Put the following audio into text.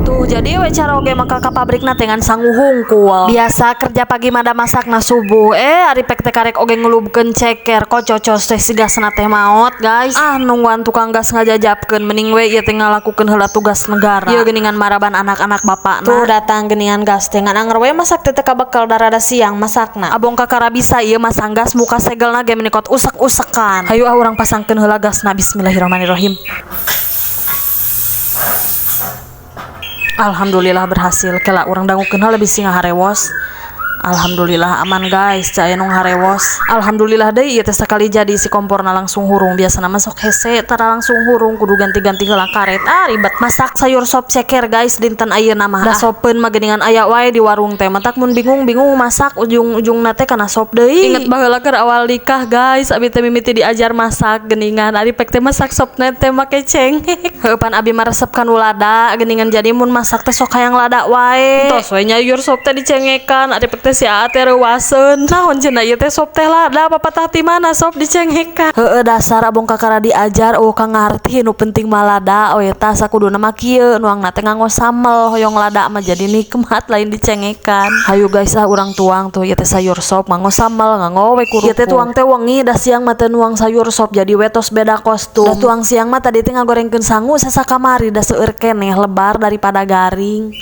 Tuh, jadi we caroge maka ka pabrikna teh ngan sangu hungkul. Biasa kerja pagi mah da masakna subuh. Eh, ari pek teh karek oge ngelubkeun ceker kok cocos teh si gasna teh maot, guys. Ah, nungguan tukang gas ngajajabkeun, mending we ieu teh ngalakukeun heula tugas negara. Ieu geuningan maraban anak-anak bapakna. Tuh datang geuningan gas teh, ngan anger we masak teh teu kabekel, da rada siang masakna. Abong kakara bisa ieu masang gas, muka segelna ge meni kot usek-usekan. Hayu ah, urang pasangkeun heula gasna. Bismillahirrahmanirrahim. Alhamdulillah berhasil. Kela urang dangukeun heula bisi ngaharewos. Alhamdulillah aman, guys, cai nu harewos. Alhamdulillah deui ieu teh sakali jadi si komporna langsung hurung. Biasana mah sok hese, tara langsung hurung, kudu ganti-ganti heula karet. Ah, ribet. Masak sayur sop ceker, guys, dinten ayeuna mah. Da sopeun mah geuningan aya wae di warung teh. Matak mun bingung-bingung masak, ujung-ujungna teh kana sop deui. Inget baheula keur awal nikah, guys, abi teh mimiti diajar masak geuningan. Ari pek teh masak sop teh make cengek. Heuh, pan abi mah resep kanu lada geuningan, jadi mun masak teh sok hayang lada wae. Tos we nyayur sop teh dicengekan, ari pek teh si Aa teh reuwaseun. "Naon," cenah, "ieu teh sop teh lada, papatah ti mana sop dicengekan?" Heueuh, dasar abong kakara diajar euweuh kangarti, nu penting mah lada we. Tah, sakuduna mah kieu, nuangna teh nganggo samel, hoyong lada mah jadi nikmat, lain dicengekan. Hayu guys ah, urang tuang tuh ieu teh sayur sop nganggo samel, nganggo we kerupuk. Ieu teh tuang teh wengi, da siang mah teu nuang sayur sop, jadi we tos beda kostum. Da tuang siang mah tadi teh ngagorengkeun sangu sasakamari, da seueur keneh lebar daripada garing.